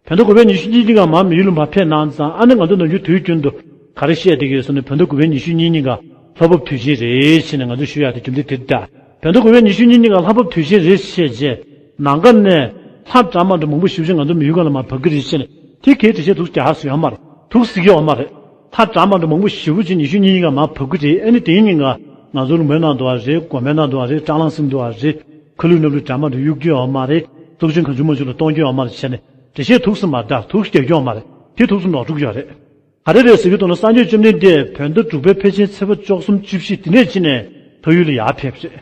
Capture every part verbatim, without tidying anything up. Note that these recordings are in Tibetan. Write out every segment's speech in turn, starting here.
བོད་ཟླ་དགུ་པའི་ཉི་ཤུ་གཉིས་ཀྱི་སྐབས་མར་མི་ཡུལ་ལ་མར་ཕེབས་གནང་ཙང་ཨ་ནི་ང་ཚོ་ནམ་རྒྱུན་དུས་རྒྱུན་དུ་ག་རེ་བཤད་བསྡད་ཀྱི་ཡོད་ཟེར་ན། བོད་ཟླ་དགུ་པའི་ཉི་ཤུ་གཉིས་གཉིས་ཀ་ལྷ་བབས་དུས་ཆེན་རེད་ཟེར་ནས་ང་ཚོས་ཞུ་ཡག་དེ་རྒྱུ་མཚན་དེ་རེད་ད། བོད་ཟླ་དགུ་པའི་ཉི་ཤུ་གཉིས་གཉིས་ཀ་ལྷ་བབས་དུས་ཆེན་རེད་བཤད་རྗེས་ནམ་མཁའ་ནས་ལྷ་འདྲ་མི་འདྲ་མང་པོ་ཞེ་པོ་ཅིག་ང་ཚོ་མི་ཡུལ་སྒང་ལ་མར་བབས་ཀྱི་རེད་བཤད་ནས་དེ་གའི་འགྲེལ་བཤད་འདུག་རྒྱག་ཡག་བཟོ་ཡག་མ་རེད། འདུག་ཟེར་གྱི་ཡོད་མ་རེད། ལྷ་འདྲ་མི་འདྲ་མང་པོ་ཞེ་པོ་ཅིག་ཉི་ཤུ་གཉིས་གཉིས་ཀ་མར་བབས་ཀྱི་རེད། ཨ་ནི་དེའི་ཉིན་ག་ང་ཚོ་ལུང་པའི་ནང་དུ་བ་རེད། དགོན་པའི་ནང་དུ་བ་རེད། སྲང་ལམ་གསུམ་དུ་བ་རེད། ཁ་ལུད་སྣབས་ལུད་འདྲ་མི་འདྲ་གཡུག་རྒྱུ་ཡོད་མ་རེད། གཙུག་ཆེན་གང་བྱུང་མང་བྱུང་ལ་གཏོང་རྒྱུ་ཡོད་མ་རེད་བྱས་ནས་འགྲེལ་བཤད་འདུག་སེ་མ་རྒྱག་འདུག་སེ་རྒྱག་རྒྱུ་ཡོད་མ་རེད། དེ་འདུག་སེ་ལོག་འགྲོ་གི་ཡོད་རེད། ག་རེ་རེད་ཟེར་གྱི་འདུག་ན། སངས་རྒྱས་བཅོམ་ལྡན་འདས་བོད་ཟླ་དྲུག་པའི་ཕལ་ཆེར་ཚེས་པ་བཅུ་གསུམ་བཅུ་བཞི་དེ་ནས་ཕྱིན་ནས་ལྷ་ཡུལ་ལ་ཡར་ཕེབས་རེད།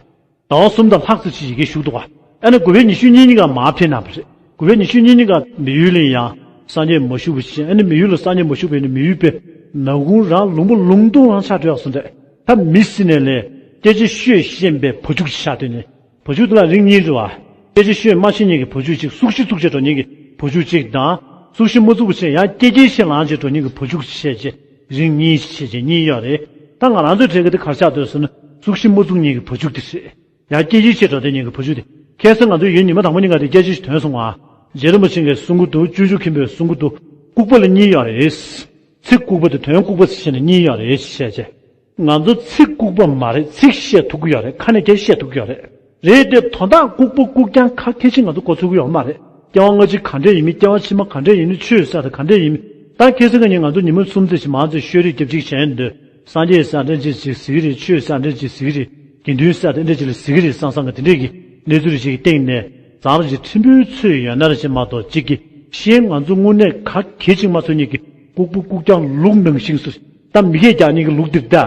ཟླ་བ་གསུམ་དང་ལྷག་ཙམ་ཅིག་ཡ་གིར་བཞུགས་འདུག་ག་ཨ་ནི་དགུ་པའི་ཉི་ཤུ་གཉིས་གཉིས་ཀ་མར་ཕེབས་གནང་བ་རེད། དགུ་པའི་ཉི་ཤུ་གཉིས་གཉིས་ཀ་མི་ཡུལ་ལ་ཡང་སངས་རྒྱས་མ་བཞུགས་པ་བྱས། ཨ་ནི་མི་ཡུལ་ལ་སངས་རྒྱས་མ་བཞུགས་པ་ཡིན་ན་མི་ཡུལ་པའི་ནང་ཁུལ་རང་ལུང་པ་ལུང་སྟོང་རང་ཆགས་འགྲོ་ཡག་བཟོ་འདྲ། ད་མི་ཟེར་ནས་ལས་སྐྱེ་འཆི་ཤོས་ཤེས་པའི་བུ་ཕྲུག་ཅིག་ཆགས་སྡོད་ནས། བུ་ཕྲུག་དེ་ལ་རིགས་གཉིས་རེད་བ། སྐྱེ་འཆི་ཤོས་མ་ཤེས་མཁན་གྱི་བུ་ཕྲུག་ཅིག་སྲོག་ཤིང་བཙུགས་བྱས་འགྲོ་མཁན་གྱི་བུ་ཕྲུག་ཅིག་དང་། སྲོག་ཤིང་མ་བཙུགས་པ་བྱས་ཡང་སྐྱེ་རྒྱལ་ཞིག་ལངས་བྱས་འགྲོ་མཁན་གྱི་བུ་ཕྲུག་ཅིག་བྱས་རྗེས་རིགས་གཉིས་བྱས་རྗེས་གཉིས་ཡོད་རེད། ད་ང་རང་ཚོའི་གྲས་ཀྱི་དེ་ག་རེ་ཆགས་འདུག་ཟེར་ན། སྲོག་ཤིང་མ་བཙུགས་མཁན་གྱི་བུ་ཕྲུག་དེ་རེད། ཡང་སྐྱེ་འཆི་ཆེ་འགྲོ་བསྡད་མཁན་གྱི་བུ་ཕྲུག་དེ། ཁ་སང་ང་ཚོ་ཡུལ་ཉི་མ་དང་པོ་ཉིན་ག་དེ་སྐྱེ་འཆི་ཞིག་ཐོན་སོང་ང་། རྗེ་རིན་པོ་ཆེ་གིས་གསུང་གི་འདུག་སྤྱོད་འཇུག་མཁན་པོས་གསུང་གི་འདུག་ལྐུགས་པ་ལ་གཉིས་ཡོད་རེད། ཚིག་ལྐུགས་པ་དེ་དོན་ལྐུགས་པ་ཟེར་བྱས་ནས་གཉིས་ཡོད་རེད་བཤད་བྱས། ང་ཚོ་ཚིག་ལྐུགས་པ་མ་རེད། ཚིག་བཤད་ཐུབ་ཀྱི་ཡོད་རེད། ཁ་ནས་སྐད་བཤད་ཐུབ་ཀྱི་ཡོད་རེད། རེད་དེ་དོན་དག་ལྐུགས་པ་ལྐུགས་རྐྱང་ག་གལ་ཆེ་ང་ཚོ་གོ་ཚོད་ཀྱི་ཡོད་མ་རེད། སྐྱེ་བ་སྔ་ཕྱི་ག་འདྲས་ཡིན་མིན། སྐྱེ་བ་ཕྱི་མ་ག་འདྲས་ཡིན་མིན། ཆོས་ཟེར་ཡག་དེ་ག་འདྲས་ཡིན་མིན། ད་ཁ་སང་གི་ཉིན་ང་ཚོ་ཉི་མ་གསུམ་ཙམ་ཞིག་མང་ཙམ་ཤོད་རེས་རྒྱབ་ཅིག་བྱས་འདུག་སངས་རྒྱས་ཟེར་ཡག་འདྲ་ཅིག་ཅིག་ཟེར་གྱི་རེད། ཆོས་ཟེར་ཡག་འདྲ་ཅིག་ཟེར་གྱི་རེད། དགེ་འདུན་ཟེར་ཡག་འདྲ་ཅིག་ལ་ཟེར་གྱི་རེད་བསམ་བསམ་གྱི་དེ་འདྲས་ཀྱི་གནས་ཚུལ་རེ་ཞིག་གི་སྟེང་ནས་ཛ་དྲག་ཅིག་ཕྲན་བུའི་ཚོད་ཡོད་ན་རེ་ཞིག་མ་གཏོགས་གཅིག་གི་གཞན་ང་ཚོ་དངོས་གནས་ག་གལ་ཆེ་མ་ཚོར་མཁན་གྱི་ལྐུགས་པ་ལྐུགས་རྐྱང་ལུག་ནང་བཞིན་སུ། ད་མི་སྐད་རྒྱག་མཁན་གྱི་ལུག་དེ་རེད་ད།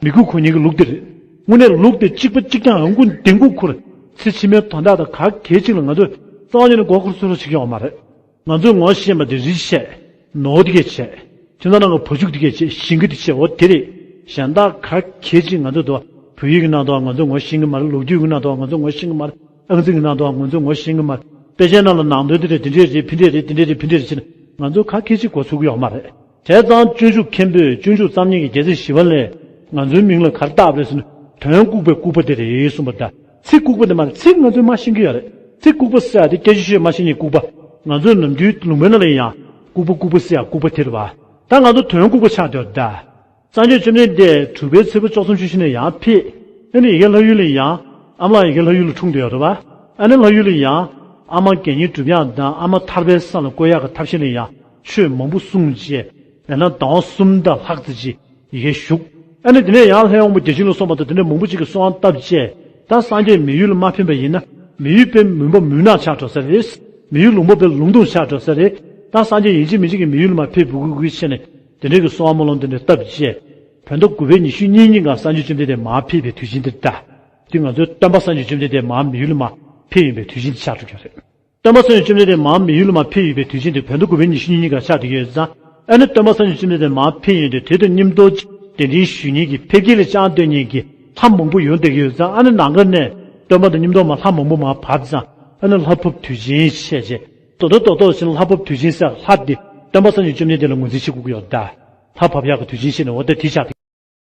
མི་གུ་གོ་མཁན་གྱི་ལུག་དེ་རེད། དངོས་གནས་ལུག་དེ་གཅིག་པ་གཅིག་རྐྱང་ཨང་ཀུན་ལྡིང་གུ་ཁུར། ཚེ་ཕྱི་མའི་དོན་དག་དང་ག་གལ་ཆེ་ལ་ང་ཚོས་རྩ་བ་ཉིད་ནས་མགོ་འཁོར་ཚུར་རོགས་བྱེད་ཀྱི་ཡོད་མ་རེད། ང་ཚོས་ངོ་ཤེས་པ་དེ་རི་བྱས། ནོར་དེ་གས་བྱས། ཁྱིམ་ཚང་ནང་གི་བུ་ཕྲུག་དེ་གས་བྱས། ཞིང་ཁ་དེ་བྱས། འོ་དེ་རེད། གཞན་དག་ག་གལ་ཆེ་ང་ཚོ་དོ། བོད་ཡིག་གི་ནང་དུ་ང་ཚོ་ངོ་ཤེས་ཀྱི་མ་རེད། ལོ་རྒྱུས་ཀྱི་ནང་དུ་ང་ཚོ་ངོ་ཤེས་ཀྱི་མ་རེད། ཨང་རྩིས་ཀྱི་ནང་དུ་ང་ཚོ་ངོ་ཤེས་ཀྱི་མ་རེད། དཔེ་ཆའི་ནང་ལ་ནང་དོན་དེ་འདྲས་དེ་འདྲས་རེད། ཕི་འདྲས་རེད། དེ་འདྲས་རེད། ཕི་འདྲས་རེད་ཟེར་ནས་ང་ཚོ་ག་གལ་ཆེ་གོ་ཚོད་ཀྱི་ཡོད་མ་རེད། བྱས་ཙང་སྤྱོད་འཇུག་མཁན་པོས་སྤྱོད་འཇུག་རྩོམ་མཁན་གྱི་རྒྱལ་སྲས་ཞི་བ་ལྷས་ང་ཚོའི་མིང་ལ་ག་རེ་བཏགས་པ་རེད་ཟེར་ན། དོན་ལྐུགས་པའི་ལྐུགས་པ་དེ་རེད་གསུངས་པ་དང་། ཚིག་ལྐུགས་པ་དེ་མ་རེད། ཚིག་ང་ཚོས་མར་ཤེས་ཀྱི་ཡོད་རེད། ཚིག་ལྐུགས་པ་ཟེར་ཡག་དེ་སྐྱེ་འཆི་ཤོས་མར་ཤེས་མཁན་ལྐུགས་པ། ང་ཚོས་ནམ་རྒྱུན་ལུང་པའི་ནང་ལ་ཡང་ལྐུགས་པ་ལྐུགས་པ་ཟེར་ཡག་ལྐུགས་པ་དེ་རེད་བ། ད་ང་ཚོ་དོན་ལྐུགས་པ་ཆགས་བསྡད་ཡོད་ད། སངས་རྒྱས་བཅོམ་ལྡན་འདས་དྲུག་པའི་ཚེས་པ་བཅུ་གསུམ་ཕྱི་ནས་ཡར་ཕེབས། ཨ་ནི་ཡ་གི་ལྷ་ཡུལ་ལ་ཡང་། ཨ་མ་ལགས་ཡ་གི་ལྷ་ཡུལ་ལ་འཁྲུངས་བསྡད་ཡོད་རེད་བ། ཨ་ནི་ལྷ་ཡུལ་ལ་ཡང་། ཨ་མ་དགེ་བསྙེན་སྒྲུབ་ཡག་དང་ཨ་མ་ཐར་པའི་ས་ལ་བཀོད་ཡག་གི་ཐབས་ཤེས་ལ་ཡང་ཆོས་མང་པོ་གསུངས་རྗེས། ཡང་ན་ཟླ་བ་གསུམ་དང་ལྷག་ཙམ་ཅིག་ཡ་གིར་བཞུགས། ཨ་ནི་དེ་ནས་ཡང་ལྷའི་དབང་པོ་བརྒྱ་བྱིན་ལ་སོགས་པ་དང་དེ་འདྲ་མང་པོ་ཅིག་གིས་གསོལ་བ་བཏབ་རྗེས། ད་སངས་རྒྱས་མི་ཡུལ་ལ་མ་ཕེབས་པ་ཡིན་ན་མི་ཡུལ་པའི་མུན་པ་མུན་ནག་ཆགས་འགྲོ་ས་རེད། མི་ཡུལ་ལུང་པ་པའི་ལུང་སྟོང་ཆགས་འགྲོ་ས་རེད། ད་སངས་རྒྱས་ཡིན་གཅིག་མིན་གཅིག་གིས་མི་ཡུལ་ལ་མར་ཕེབས་དགོས་དགོས་བྱས་ནས། དེ་འདྲའི་གི་གསོལ་བ་སྨོན་ལམ་དེ་འདྲ་བཏབ་རྗེས། བོད་ཟླ་དགུ་པའི་ཉི་ཤུ་གཉིས་ཉིན་ག་སངས་རྒྱས་བཅོམ་ལྡན་འདས་མར་ཕེབས་པའི་དུས་ཆེན་དེ་རེད་ད། དེ་ང་ཚོའི་སྟོན་པ་སངས་རྒྱས་བཅོམ་ལྡན་འདས་མར་མི་ཡུལ་ལ་མར་ཕེབས་ཡོང་པའི་དུས་ཆེན་དེ་ཆགས་འགྲོ་གི་རེད། སྟོན་པ་སངས་རྒྱས་བཅོམ་ལྡན་འདས་མར་མི་ཡུལ་ལ་མར་ཕེབས་ཡོང་པའི་དུས་ཆེན་དེ་བོད་ཟླ་དགུ་པའི་ཉི་ཤུ་གཉིས་ཉིན་ག་ཆགས་བསྡད་ཀྱི་ཡོད་ཙང་། ཨ་ནི་སྟོན་པ་སངས་རྒྱས་བཅོམ་ལྡན་འདས་མར་ཕེབས་ཡོང་དུས་དེ་དང་མཉམ་དུ་གདན་འདྲེན་ཞུ་མཁན་གྱི་ཕེབས་སྐྱེལ་ལ་བཅར་འདོད་མཁན་གྱི་ལྷ་མང་པོ་ཡོང་བསྡད་ཀྱི་ཡོད་ཙང་། ཨ་ནི་ནམ་མཁའ་ནས་སྟོན་པ་དང་མཉམ་དུ་མར་ལྷ་མང་པོ་མར་བབས་ཙང་། ཨ་ནི་ལྷ་བབས་དུས་ཆེན་བྱས་རྗེས། རྡོག་རྡོག་རྡོག་རྡོག་བྱས་ནས་ལྷ་བབས་དུས་ཆེན་ཟེར་ལྷ་དེ་སྟོན་པ་སངས་རྒྱས་བཅོམ་ལྡན་འདས་ལ་ངོས་འཛིན་བྱེད་དགོས་ཀྱི་ཡོད་ད། ལྷ་བབས་ཡག་གི་དུས་ཆེན་བྱས་ནས་འོ་ད་དེ་ཆགས་འདུག